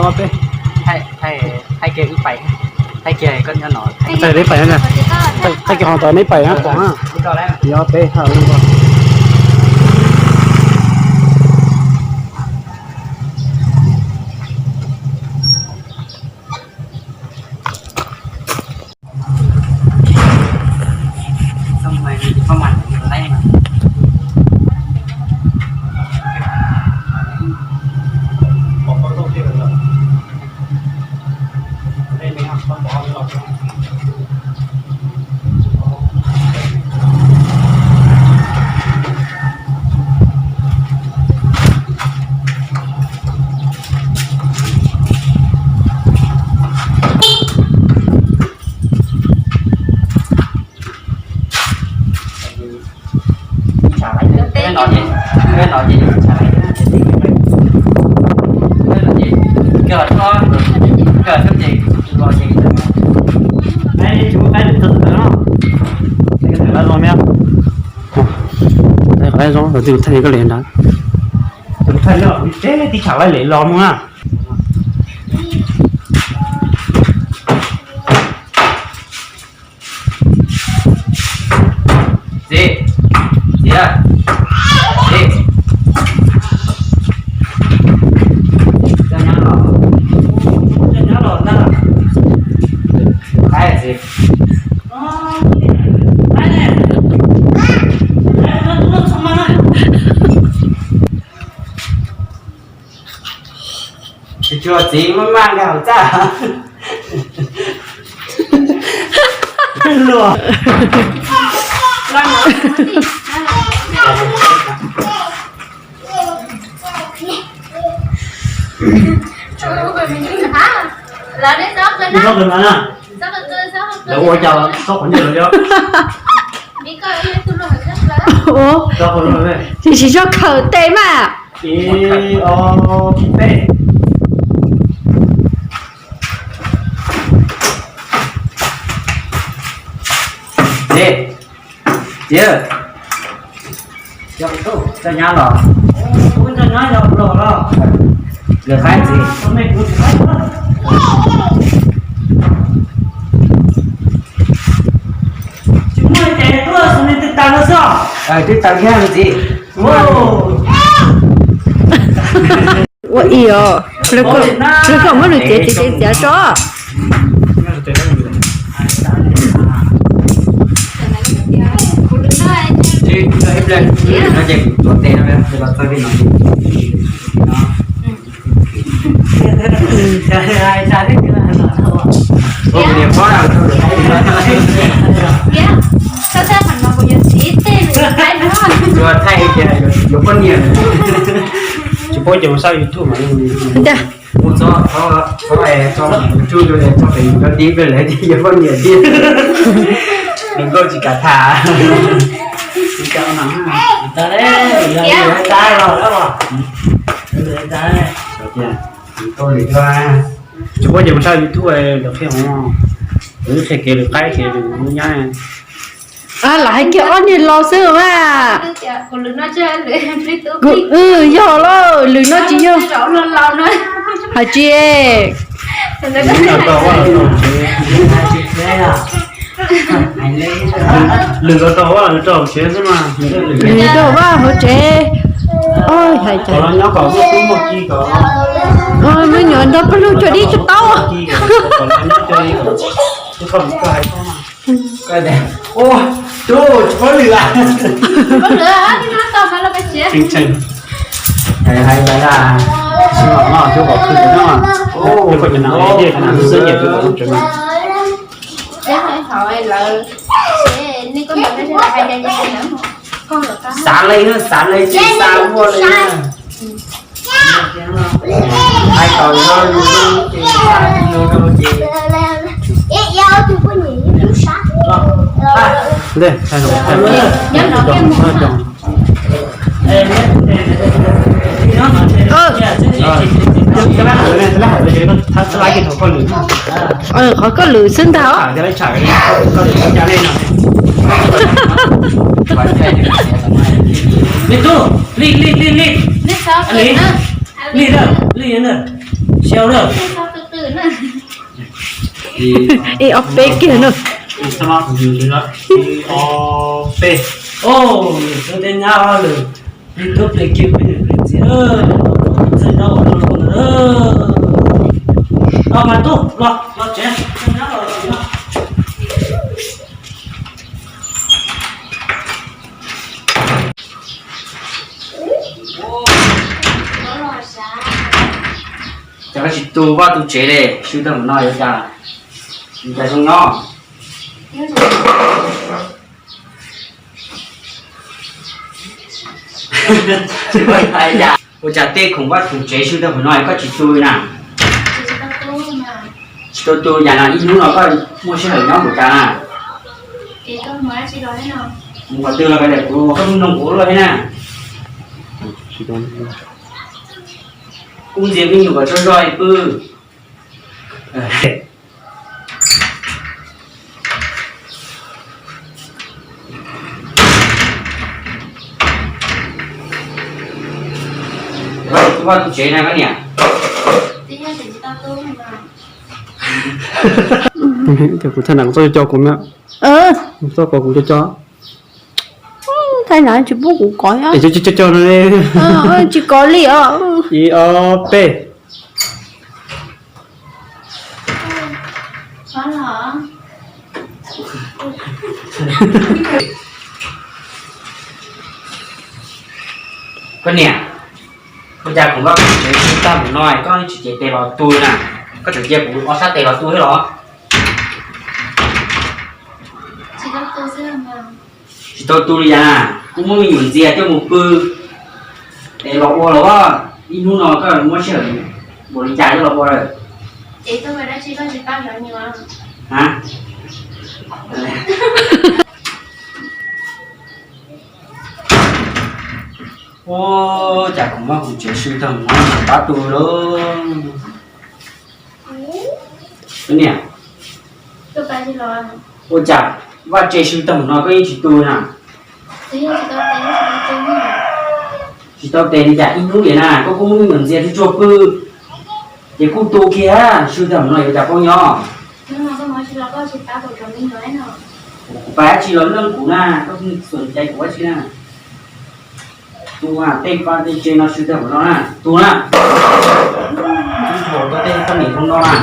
Peb, thaij kiag wb pais, thaij kiag koj nyob no, thaij peb pais na, thaij kiag qhov tod neb pais na pom na, yog peb ha. Qhov zoo, tus thaij koj li ntawd, tus thaij tib tsam laij lem los mus na. Txiv, txiv, txiv, koj nyab los, koj nyab los ntag. Qaib txiv. Tsis tshua txiv maj maj nkag hauv txaj. Luag. Ib txhob qw no na. Lawv ua cas txhob qhov ncauj lawm thiab. Ua, tab sis txhob khaws tej mas. Ib, ob, peb. Txiv, txiv, koj nyab los? Lawv qaib txiv. Twb tawm kiag txiv. Ua ib os, lawv kom muab lus txiav txiav txiav tso. Thaij tias yuav poj niam, tsis paub ces mus saib YouTube mas. Mus txog txog YouTube, txog pem cov dib pliag lawv tias yuav poj niam tiag. Nws nkauj tsis kam tham. Tsis paub ces mus saib YouTube lawv qhia hov, lawv qhia kev lwm qaib kev lwm nyab. Lam hais kiag ob niag laus xwb mas. Yog lauj, lwm no tsis yog. Hais tsis, lwm los rau vaj los rau hauv tsev xwb mas. Lwm rau vaj hauv tsev. Oj, hais cas, me nyuam ntog pawg lug cuag dib cuag taub. Ua, tub, tsis paub lwm. Hais lawm, tsis mam noj cov qos khwb no. Cov qos nyiam cov qos tsev mas. Xav li, xav li tsis xav ua li. Hais tau no, ces xav li no ces. Qhov koj lwm xwb ntag. Li tub, li, li, li, li. Li, li, li. Siab lawm. Ib ob peb kiag na. Ib ob peb. Os, yus twb nyab lawm. Peb tub peb kiv peb niam peb txiv, txawj nyob ua luaj luaj ntawd. Los mas tub, los los tsev. Cas koj tsis tu vaj tu tsev li, swb tag mus no yuav cas, yuav cas zoo nyob? Ua cas tej khoom vaj khoom tsev swb tag mus no koj tsis tu li na? Tsis tau tu, yam no ib hnub no koj muaj sij hawm nyob npaum cas na? Mus qhov twg los kav liam kuv, koj mus nug kuv luaj thiab na. Kuv ntxias me nyuam kom tsaug zog pw. Vaj tu tsev na koj niam. Ces kuv thaj nam txoj co kuv na. Txoj co kuv co co. Thaj nam tsis pub kuv kov. Co co co no. Tsis kov li os. Ib ob peb. Koj niam, ua cas kuv npaj kuv tsev tag mus no koj tsis cev tes los tu na? Koj tseem cia kuv ob sab tes los tu thiab los? Tsis tau tu li cas, kuv muab me nyuam ntxias coj mus pw es los ua los. Ib hnub no koj muab sij hawm npaum li cas coj los ua lawm? Ua cas kuv npaj kuv tsev swb tag mus no tsis pab tu lawm? Niam, ua cas vaj tse swb tag mus no koj yeej tsis tu na? Tsis tau tes li cas, ib hnub li na koj kuj muab me nyuam ntxias tsuag tsuag pw, ces kuj tu kiag, swb tag mus no yuav cas poob nyob? Kuv pab dab tsi los lwj kuv na, koj txom nyem kuv dab tsi na? Tu na, tej vaj tej tse no swb tag mus no na, tu na. Ib tug koj tej poj niam zoo no na.